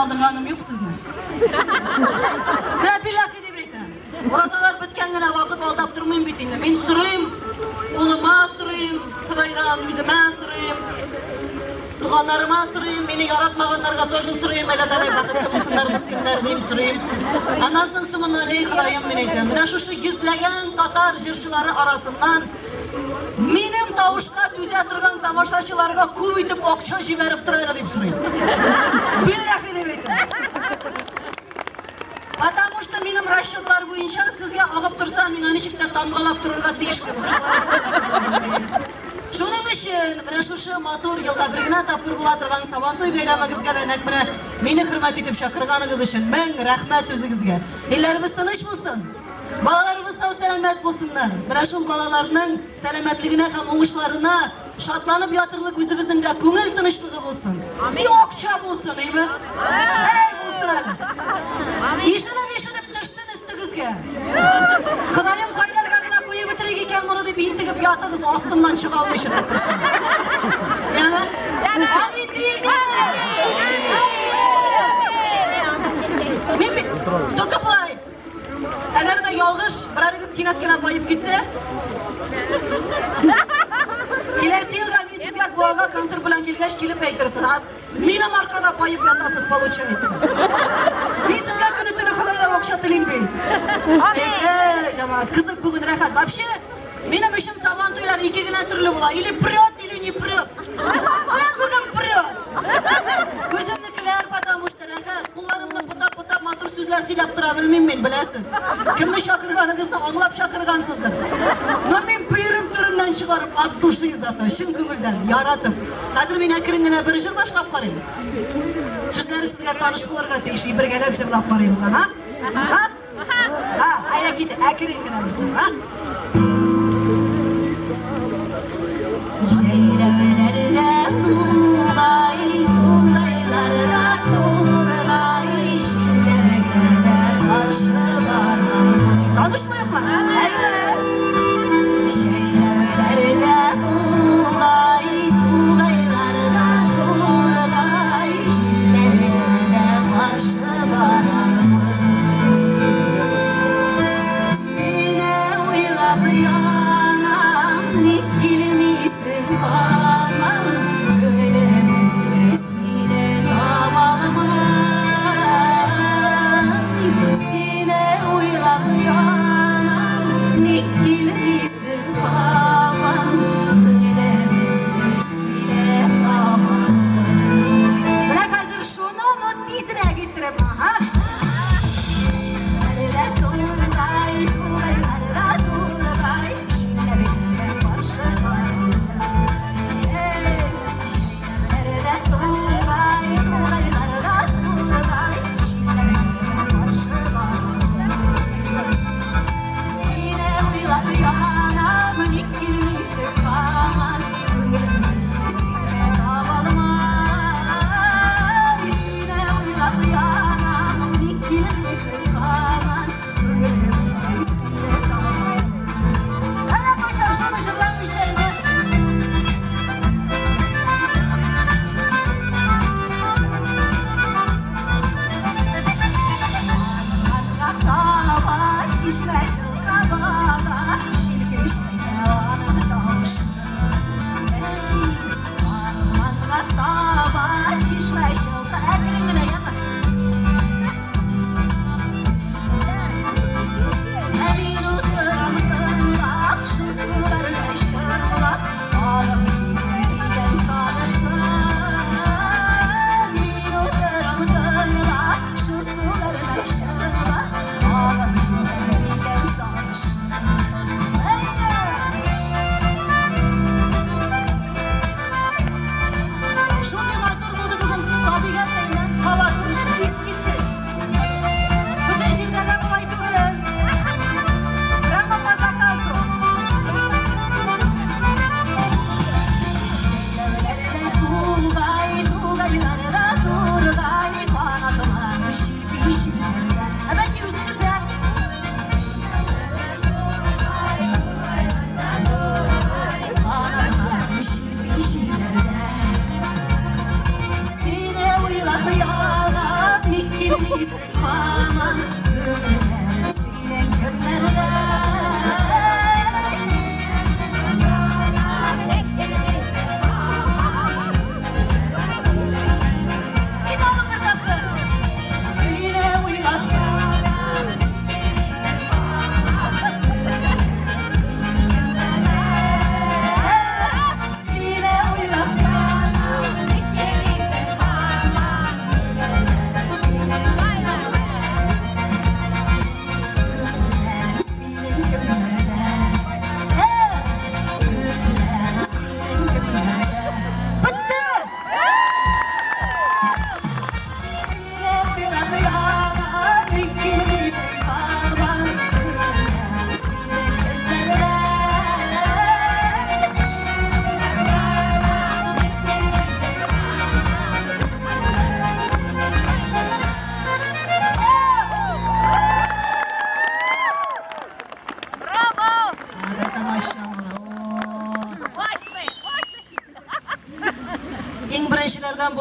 калдырганым юк сезне. Менә билләхи дип әйтәм. Уразалар беткән генә вакыт алдап тормыйм бит инде. Мин сорыйм, улыма сорыйм, Ходайдан, үземә сорыйм, туганнарыма сорыйм, мине яратмаганнарга тоже сорыйм, әйдә давай бәхетле булсыннар мескеннәр дим, сорыйм. Аннан соң соңыннан, эй Ходаем, мин әйтәм, менә шушы йөзләгән татар җырчылары арасыннан минем тавышка түзә торган тамашачыларга күп итеп акча җибәреп тор әле дип сорыйм. Билләһи дип әйтәм. Потому что минем расчетлар буенча сезгә агып торса, миңа ничек тә тамгалап торырга тиеш бу акчалар. Шуның өчен менә шушы матур елга бер генә тапкыр була торган Сабантуй бәйрәмегезгә дә нәкъ менә мине хөрмәт итеп чакырганыгыз өчен мең рәхмәт үзегезгә. Илләребез тыныч булсын! Балаларыбыз сау-сәламәт булсыннар. Менә шул балаларның сәламәтлегенә һәм уңышларына шатланып ятырлык үзебезнең дә күңел тынычлыгы булсын. И акча булсын, әйме? Әй, булсын әле. Ишелеп-ишелеп төшсен өстегезгә. Ходаем кайларга гына куеп бетерик икән моны дип интегеп ятыгыз, астыннан чыга алмыйча тыпырчынып. Яме? Амин диегез! Мин бит только болай. Әгәр дә ялгыш берәрегез кинәт кенә баеп китсә, киләсе елга мин сезгә Гуага концерт белән килгәч килеп әйтерсез, а минем аркада баеп ятасыз, получается. Мин сезгә көне төне Ходайдан акча телим бит. Әй, җәмәгать, кызык бүген рәхәт. Вообще, минем өчен сабан туйлар ике генә төрле була. Или прет, или не прет. Менә бүген прет. Үземнекеләр, потому что рәхәт. Кулларымны бутап-бутап матур сүзләр сөйләп тора белмим мин, беләсез. Кемне чакырганыгызны аңлап чакыргансыздыр. Но мин бөерем түреннән чыгарып, от души зато, чын күңелдән, яратып. Хәзер мин әкрен генә бер җыр башлап карыйм. Сүзләре сезгә таныш булырга тиеш, и бергәләп җырлап карыйбыз, ага? Ага? Ха, әйдә кит, әкрен генә берсе, ха? Җәйләүләрдә тугай, тугайларда тургай, җилләргә дә каршы барам. Танышмы юкмы? Әйдә. Җәйләүләрдә тугай, тугайларда тургай, җилләргә дә каршы барам. Сине уйлап янам, ник килмисең һаман? Күңелем эзли сине таба алмый. Сине уйлап янам, ник килмисең һаман? Күңелем эзли сине таба алмый. Менә хәзер шуны ну тизрәк иттереп, ага.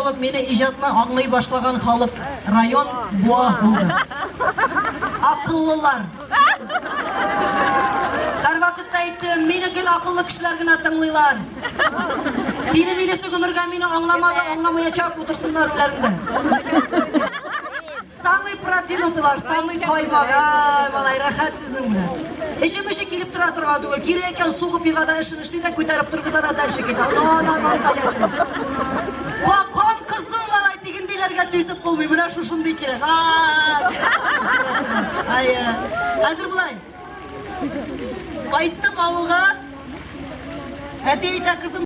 булып мине иҗатны аңлый башлаган халык район Буа булды. Акыллылар. Һәрвакытта әйттем, мине гел акыллы кешеләр генә тыңлыйлар. Тиле милесе гомергә мине аңламады, аңламаячак, утырсыннар үләрендә. Самый продвинутыйлар, самый каймак. Ай, малай, рәхәт сезнең белән. Эчем-эче килеп тора торган түгел. Кирәк икән, сугып ега да эшен эшли дә, күтәреп торгыза да дальше китә. Но, но, настоящий. Кан кызу, малай, тегендейләргә түзеп булмый. Менә шушындый кирәк. Ай, хәзер болай. Кайттым авылга. Әти әйтә, кызым,